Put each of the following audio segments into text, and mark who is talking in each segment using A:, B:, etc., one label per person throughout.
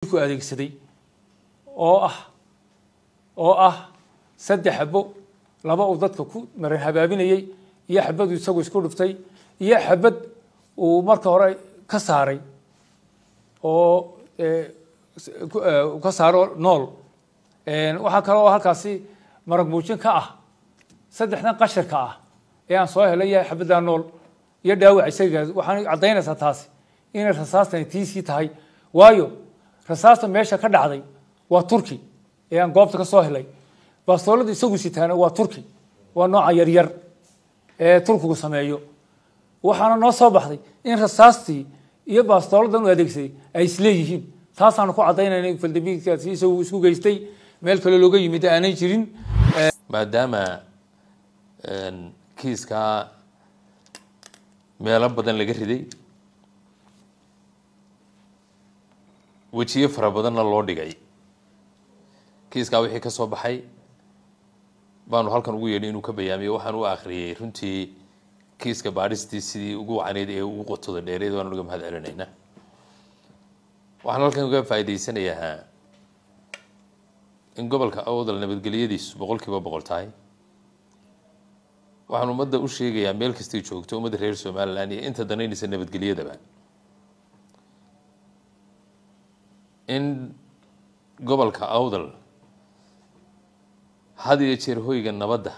A: Ku adeegsaday oo ah 3 xabo, 2 uu dadka ku marin habaabinayey iyo xabadu isagu isku dhuftay iyo xabad uu marka hore ka saaray oo ka saaro nool. Waxaa kale oo halkaasi marag muujin ka ah saddexdan qasharka ah ee aan soo helay yahay xabaddaa nool iyo dhaawac isaga. Waxaan caddaynaysaa taasi inay rasaastani tiisii tahay, waayo rasaasta meesha ka dhacday waa Turki ee aan goobta ka soo helay. Bastoolada isagu sitaana waa Turki, waa nooca yaryar ee Turkigu sameeyo. Waxaana noo soo baxday in rasaastii iyo bastooladan u adeegsaday ay isleeyihiin. Taasaanu ku caddaynayna in faldambiidkaasi isagu isku geystay, meel kale looga yimid aanay jirin.
B: Maadaama kiiskaa meelo badan laga riday, wejiyo fara badanna loo dhigay, kiiskaa wixii ka soo baxay baanu halkan ugu yeedhay inuu ka bayaamiyo. Waxaan u akhriyey runtii kiiska baadhistii sidii ugu wacneyd ee ugu qotoda dheereed, waanu uga mahad celinaynaa. Waxaan halkan uga faa'iidaysanayaa in gobolka Awdal nabadgelyadiisu 100% tahay. Waxaan ummadda u sheegayaa meel kastay joogto, ummadda reer Somaliland iyo inta danaynaysa nabadgelyadaba, in gobolka Awdal had iyo jeer hoyga nabadda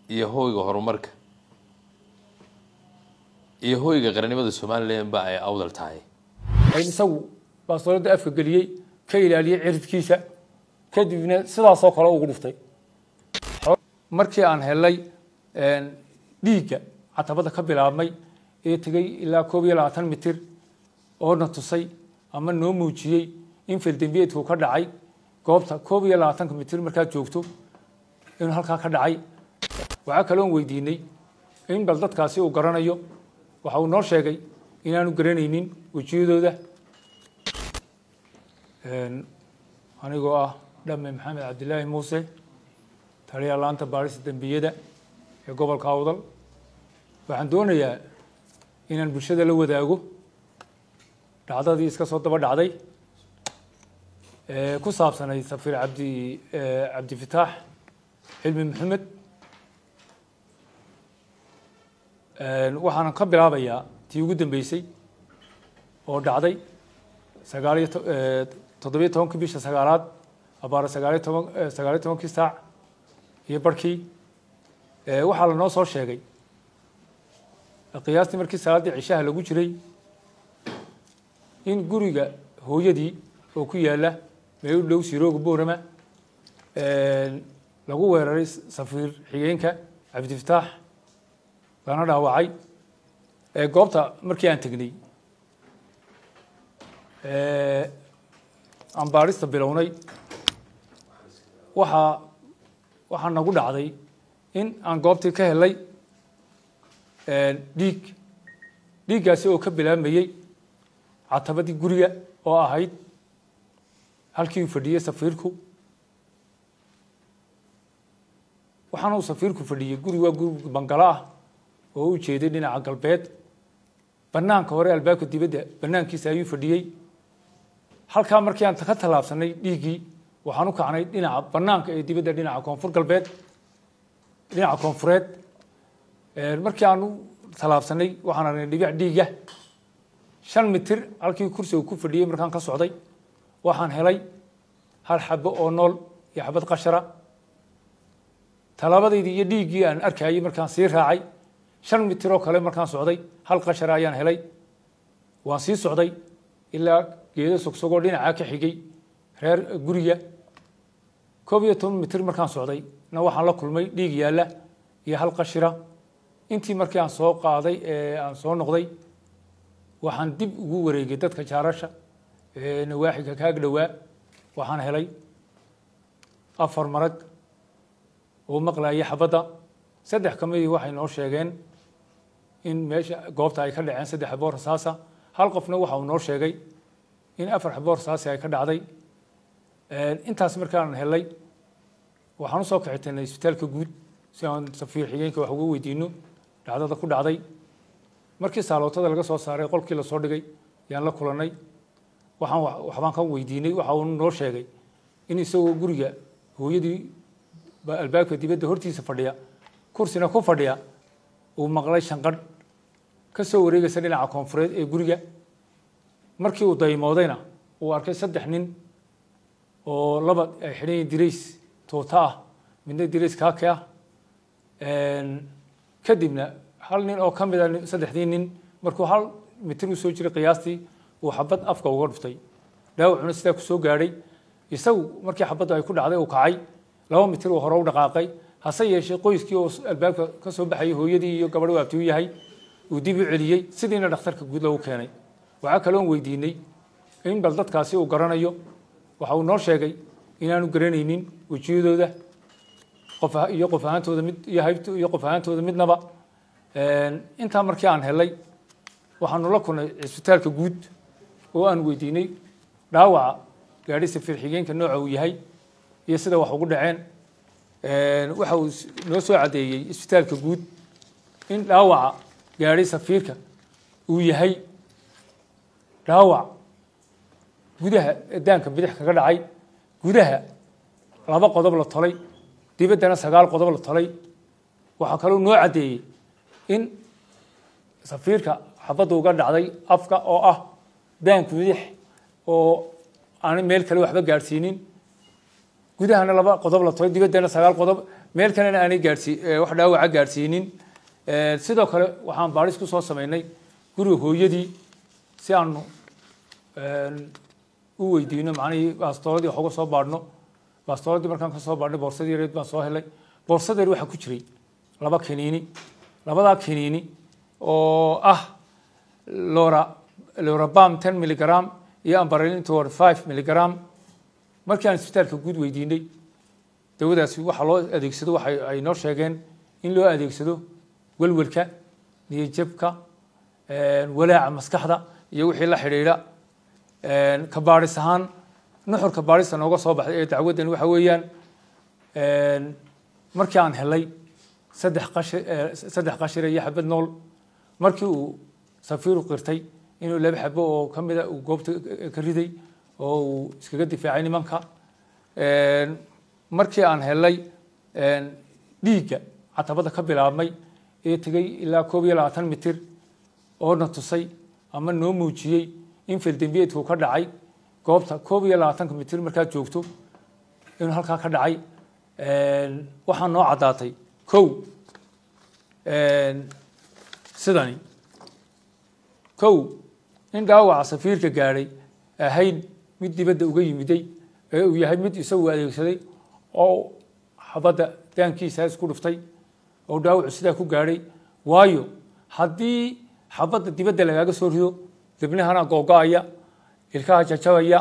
B: iyo hoyga horumarka iyo hoyga qarannimada Somaliland ba ay Awdal tahay.
A: Isagu bastoolada afka geliyey, ka ilaaliyey ciribkiisa, kadibna sidaasoo kale ugu dhuftay. Markii aan helay dhiigga catabada ka bilaabmay ee tegey ilaa 21 mitir oo na tusay ama noo muujiyey in faldembiyeedku ka dhacay goobta 21-ka mitir markaad joogto inuu halkaa ka dhacay. Waxaa kaloon weydiinay in bal dadkaasi uu garanayo. Waxa uu noo sheegay inaanu garanaynin wejiyadooda. Anigoo ah Dhame Maxamed Cabdilaahi Muuse, taliya laanta baarista dembiyada ee gobolka Awdal, waxaan doonayaa inaan bulshada la wadaago dhacdadii iska soo daba dhacday ee ku saabsanayd safiir Cabdi Cabdifataax Cilmi Maxamed. Waxaanan ka bilaabayaa tii ugu dambeysay oo dhacday 9 iyo 17-kii bisha sagaalaad abaara 19, 19-kii saac iyo barhkii. Waxaa lanoo soo sheegay qiyaastii markii salaaddii cishaha lagu jiray in guriga hooyadii oo ku yaala meel u dhow Sirooga Boorama lagu weeraray safiir xigeenka Cabdifataax, lana dhaawacay. Goobta markii aan tegnay aan baarista bilownay, waxaa nagu dhacday in aan goobtii ka helay dhiig, dhiiggaasi oo ka bilaabmayey catabadii guriga oo ahayd halkii uu fadhiyey safiirku. Waxaana uu safiirku fadhiyey guri, waa guri bangalo ah oo u jeeday dhinaca galbeed. Banaanka hore, albaabka dibadda banaankiisa ayuu fadhiyey. Halkaa markii aan ka tallaabsanay dhiiggii, waxaan u kacnay dhinaca banaanka ee dibadda, dhinaca koonfur galbeed, dhinaca koonfureed. Markii aan u tallaabsanay, waxaan aragnay dhibic dhiigga. 5 mitir halkii kursiga ku fadhiyey markaan ka socday, waxaan helay hal xabo oo nool iyo xabad qashara. Tallaabadaydii iyo dhiiggii aan arkayay markaan sii raacay, 5 mitir oo kale markaan socday, hal qashara ayaan helay. Waan sii socday ilaa geedo sogsogoo dhinacaa ka xigay reer guriga. 11 mitir markaan socday na waxaan la kulmay dhiig yaalla iyo hal qashira. Intii markii aan soo qaaday ee aan soo noqday, waxaan dib ugu wareegay dadka jaarasha ee nawaaxiga kaag dhowaa. Waxaan helay 4 marag oo maqlayay xabadda. 3 ka midii waxay noo sheegeen in meesha goobta ay ka dhaceen 3 xaboo rasaasa. Hal qofna waxa uu noo sheegay in 4 xaboo rasaasi ay ka dhacday. Intaas markaan helay, waxaan usoo kicitinay isbitaalka guud si aan safiir xigeenka wax uga weydiino dhacdada ku dhacday. Markii saalootada laga soo saaray, qolkii lasoo dhigay yaan la kulannay. Waxaan waxbaan ka weydiinay. Waxa uu noo sheegay in isagoo guriga hooyadii albaabka dibadda hortiisa fadhiya, kursina ku fadhiya, uu maqlay shanqadh ka soo wareegaysa dhinaca koonfureed ee guriga. Markii uu daymoodayna uu arkay 3 nin oo 2 ay xidhan yihiin dirays tuuta ah, midna dirays kaake ah. Kadibna hal nin oo ka mid a 3dii nin markuu 1 mitir u soo jiray qiyaastii uu xabad afka uga dhuftay, dhaawacuna sidaa ku soo gaadhay. Isagu markii xabaddu ay ku dhacday uu kacay, 2 mitir uu hore u dhaqaaqay, hase yeeshee qoyskii oo albaabka ka soo baxayay, hooyadii iyo gabadh uu abti u yahay, uu dib u celiyey, sidiina dhakhtarka guud loogu keenay. Waxaa kaloon weydiinay in bal dadkaasi uu garanayo. Waxa uu noo sheegay inaanu garanaynin wejiyadooda qof iyo qof ahaantooda mid iyo haybto iyo qof ahaantooda midnaba. Intaa markii aan helay waxaanu la kulnay cisbitaalka guud oo aan weydiinay dhaawaca gaadhi safiir xigeenka nooca uu yahay iyo sida wax ugu dhaceen. Waxa uu noo soo caddeeyey isbitaalka guud in dhaawaca gaadhi safiirka uu yahay dhaawac gudaha daanka bidix kaga dhacay, gudaha 2 qodob la tolay, dibaddana 9 qodob la tolay. Waxaa kaloo noo caddeeyey in safiirka xabaddu uga dhacday afka oo ah daanka bidix oo aanay meel kale waxba gaadhsiinin, gudahana 2 qodob la tolay, dibaddana 9 qodob, meel kalena aanay wax dhaawaca gaadhsiinin. Sidoo kale waxaan baadhis ku soo samaynay guriga hooyadii si aanu u weydiino macnihii baastooladii wax uga soo baadhno. Baastooladii markaan ka soo baadhnay boorsadii yareed baan soo helay. Boorsadeed waxaa ku jiray 2 kiniini, labadaa kiniini oo ah Lorabam 10 milligram iyo Ambarelin 25 milligram. Markii aan isbitaalka guud weydiinay dawadaasi waxa loo adeegsado, waxa ay noo sheegeen in loo adeegsado welwelka, niyadjabka, walaaca maskaxda iyo wixii la xidhiidha. Ka baadhis ahaan nuxurka baadhista nooga soo baxday ee dacwaddan waxa weeyaan markii aan helay 3 qashir iyo xabad nool, markii uu safiiru qirtay inuu 2 xabo oo ka mid a uu goobta ka riday oo uu iskaga difaacay nimanka, markii aan helay dhiigga catabada ka bilaabmay ee tegay ilaa 21 mitir oo na tusay ama noo muujiyey in fildambiyeedku ka dhacay goobta 21 mitir markaad joogto inuu halkaa ka dhacay. Waxaa noo caddaatay kow sidani kow in dhaawaca safiirka gaadhay ahayn mid dibadda uga yimiday ee uu yahay mid isagu adeegsaday oo xabadda daankiisa isku dhuftay oo dhaawacu sidaa ku gaadhay. Waayo haddii xabadda dibadda lagaaga soo rido dibnahana googo'aya, ilkaha jajabaya,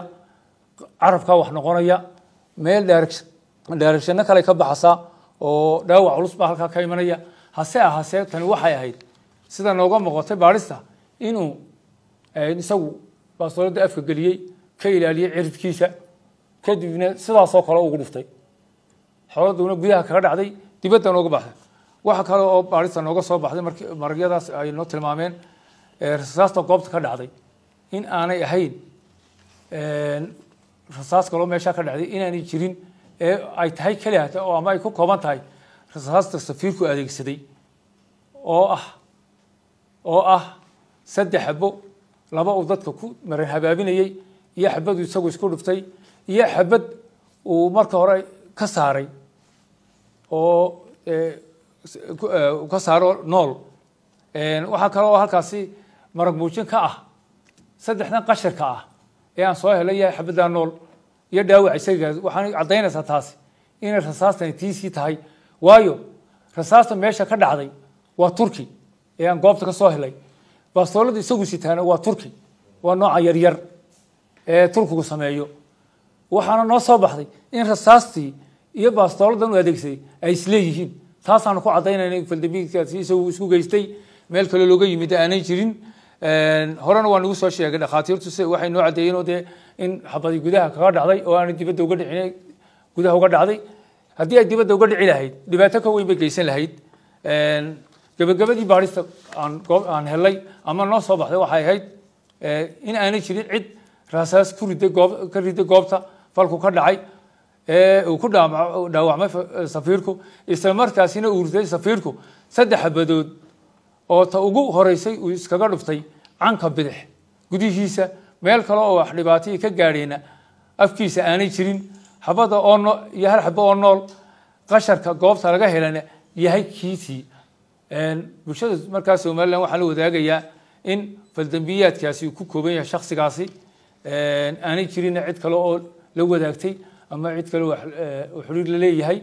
A: carabkaa wax noqonaya, meel directionno kale ka baxasa oo dhaawac culus baa halkaa ka imanaya. Hase ahaasee tani waxay ahayd sida nooga muuqatay baadhista inuu isagu baastooladda afka geliyey, ka ilaaliyey ciridkiisa, kadibna sidaasoo kale ugu dhuftay, xooladuna gudaha kaga dhacday, dibadda nooga baxday. Waxa kale oo baadhista nooga soo baxday markii maragyadaas ay noo tilmaameen rasaasta goobta ka dhacday in aanay ahayn rasaas kaloo meesha ka dhacday inaanay jirin ee ay tahay keliya oo ama ay ku kooban tahay rasaasta safiirku adeegsaday oo ah 3 xabo, 2 uu dadka ku marin habaabinayay iyo xabadu isagu isku dhuftay iyo xabad uu marka hore ka saaray oo ka saaro nool. Waxaa kale oo halkaasi marag muujin ka ah 3dan qashirka ah ee aan soo helay yahay xabaddaa nool iyo dhaawac isaga. Waxaan caddaynaysaa taasi inay rasaastani tiisii tahay, waayo rasaasta meesha ka dhacday waa Turki ee aan goobta ka soo helay, baastoolada isagu sitaana waa Turki, waa nooca yaryar ee Turkigu sameeyo. Waxaana noo soo baxday in rasaastii iyo baastooladan uu adeegsaday ay isleeyihiin. Taasaanu ku caddaynayna in faldambiyeedkaasi isagu isku geystay, meel kale looga yimid aanay jirin. Horena waa nagu soo sheegay dhakhaatiirtu si waxay noo caddeeyeen oo dee in xabadi gudaha kaga dhacday oo aanay dibadda uga dhicin, gudaha uga dhacday. Haddii ay dibadda uga dhici lahayd dhibaato ka weyn bay geysan lahayd. Gabagabadii baadhista aan helay ama noo soo baxday waxay ahayd in aanay jirin cid Rasaas ku riday goob ka riday goobta falku ka dhacay ee uu ku dhaawacmay safiirku, isla markaasina uu riday safiirku 3 xabadood oo ta ugu horeysay uu iskaga dhuftay canka bidix gudihiisa, meel kale oo wax dhibaato ka gaadhayna afkiisa aanay jirin. Xabada oo iyo hal xabo oo nool qasharka goobta laga helana yahay kiisii. Bulshada markaas Somaliland waxaa la wadaagayaa in faldambiyaadkaasi uu ku kooban yahay shakhsigaasi, aanay jirin cid kale oo la wadaagtay ama cid kale oo xiriir la leeyahay.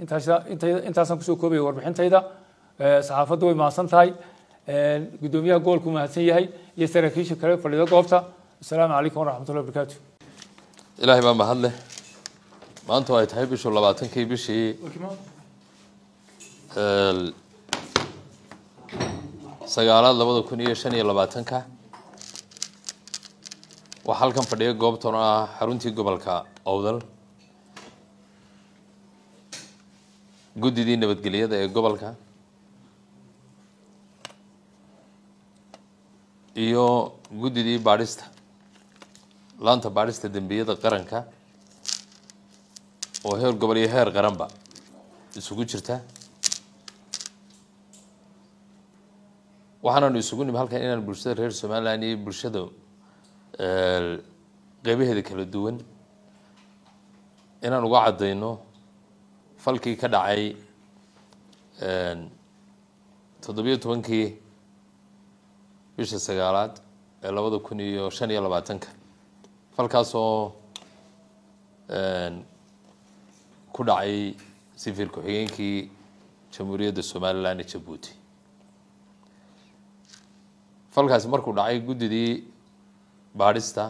A: Intaasaan kusoo koobaya warbixintayda. Saxaafaddu way mahadsan tahay, guddoomiyaha gobolku mahadsan yahay iyo saraakiisha kale fadhida goobta. Assalaamu calaykum waraxmatullahi wabarakaatu.
B: Ilaahay baa mahad leh. Maanta ay tahay bishu 20kii bishii 9aad 2025-ka, waxaa halkan fadhiya goobtan oo ah xaruntii gobolka Awdal guddidii nabadgelyada ee gobolka iyo guddidii baadhista laanta baadhista dembiyada qaranka oo heer gobol iyo heer qaranba isugu jirta. Waxaanaanu isugu nimi halkan inaan bulshada reer Somaliland iyo bulshada qeybaheeda kala duwan inaan uga caddayno falkii ka dhacay 17kii bisha 9aad ee 2025-ka, falkaasoo ku dhacay safiir ku-xigeenkii Jamhuuriyadda Somaliland ee Jabuuti. Falkaasi markuu dhacay, guddidii baadhista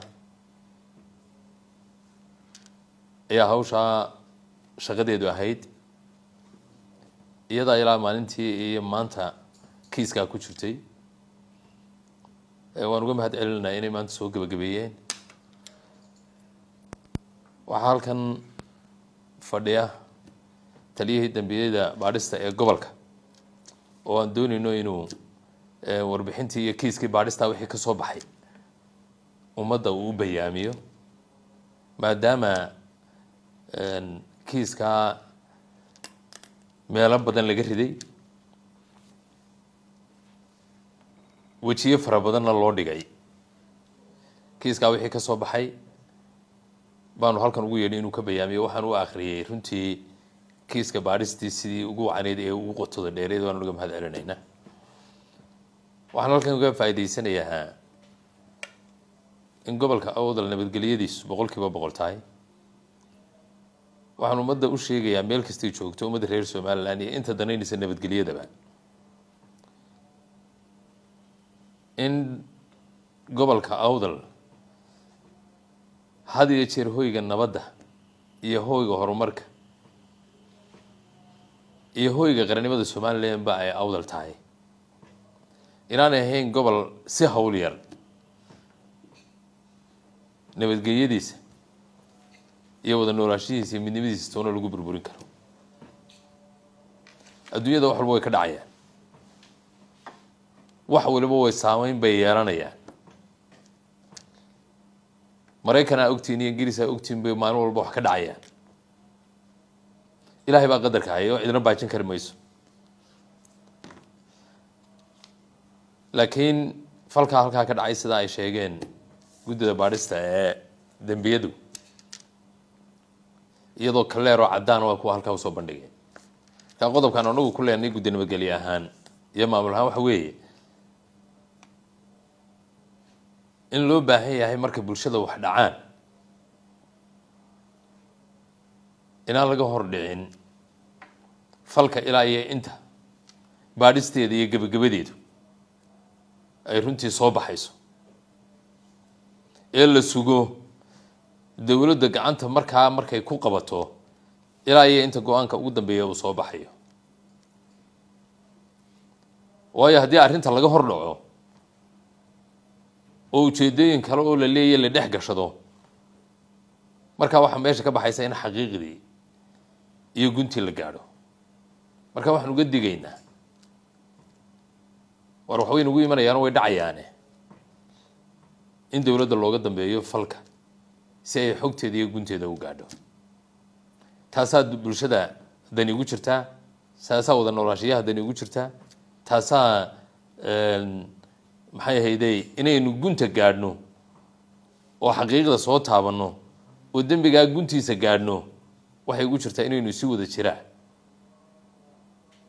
B: ayaa hawshaa shaqadeedu ahayd, iyadaa ilaa maalintii iyo maanta kiiskaa ku jirtay. Waan uga mahad celinaa inay maanta soo gebagabeeyeen. Waxaa halkan fadhiya taliyihii dambiyada baadhista ee gobolka oo aan doonayno inuu warbixintii iyo kiiskii baadhista wixii ka soo baxay ummadda uu u bayaamiyo, maadaama kiiskaa meelo badan laga riday, wejiyo fara badanna loo dhigay. Kiiskaa wixii ka soo baxay baanu halkan ugu yeedhay inuu ka bayaamiyo. Waxaan u akhriyey runtii kiiska baadhistii sidii ugu wacneyd ee ugu qotoda dheereed, waanu uga mahad celinaynaa. Waxaan halkan uga faa'iidaysanayaa in gobolka Awdal nabadgelyadiisu 100% tahay. Waxaan ummadda u sheegayaa meel kastay joogto, ummadda reer Somaliland iyo inta danaynaysa nabadgelyadaba, in gobolka Awdal had iyo jeer hoyga nabadda iyo hoyga horumarka iyo hoyga qarannimada Somaliland ba ay Awdal tahay, inaanay ahayn gobol si hawl yar nabadgelyadiisa iyo wada noolaashihiisa iyo midnimadiisa toona lagu burburin karo. Adduunyada wax walba way ka dhacayaan, wax waliba way saameyn bay yeelanayaan. Maraykan aa ogtiin iyo Ingiriis aa ogtiin bay maalin walba wax ka dhacayaan. Ilaahay baa qadarka haya oo cidna baajin kari mayso. Laakiin falkaa halkaa ka dhacay, sida ay sheegeen guddida baadhista ee dembiyadu, iyadoo kaleeroo caddaan waa kuwa halkaa usoo bandhigay. Markaa qodobkaan anagu ku leenay guddi nabadgelye ahaan iyo maamul ahaan waxa weeye in loo baahan yahay marka bulshada wax dhacaan inaan laga hor dhicin falka ilaa iyo inta baadhisteeda iyo gebagabadeedu ay runtii soo baxayso, ee la sugo dowladda gacanta markaa markay ku qabato ilaa iyo inta go-aanka ugu dambeeya uu soo baxayo. Waayo haddii arrinta laga hor dhaco oo ujeedooyin kale oo la leeyahy la dhex gashado, markaa waxaa meesha ka baxaysa in xaqiiqdii iyo guntii la gaadho. Marka waxaan uga digaynaa, war waxbay nagu imanayaan, way dhacayaane, In dowladda looga dambeeyo falka si ay xogteeda iyo gunteeda u gaadho, taasaa bulshada dani ugu jirtaa, taasaa wada noolaashiyaha dani ugu jirtaa, taasaa maxay ahayday inaynu gunta gaadhno oo xaqiiqda soo taabanno oo dembigaa guntiisa gaadhno. Waxay ugu jirtaa inaynu si wada jiraa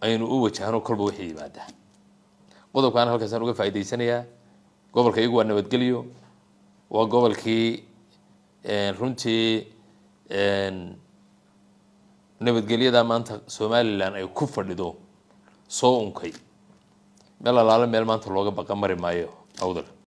B: aynu u wajahno kolba wixii yimaada. Qodobkaan halkaasaan uga faa'idaysanayaa. Gobolka iyagu waa nabadgelyo, waa gobolkii runtii nabadgelyada maanta Somalilan ay ku fadhido soo unkay. Meel alaalo meel maanta looga baqa mari maayo Awdal.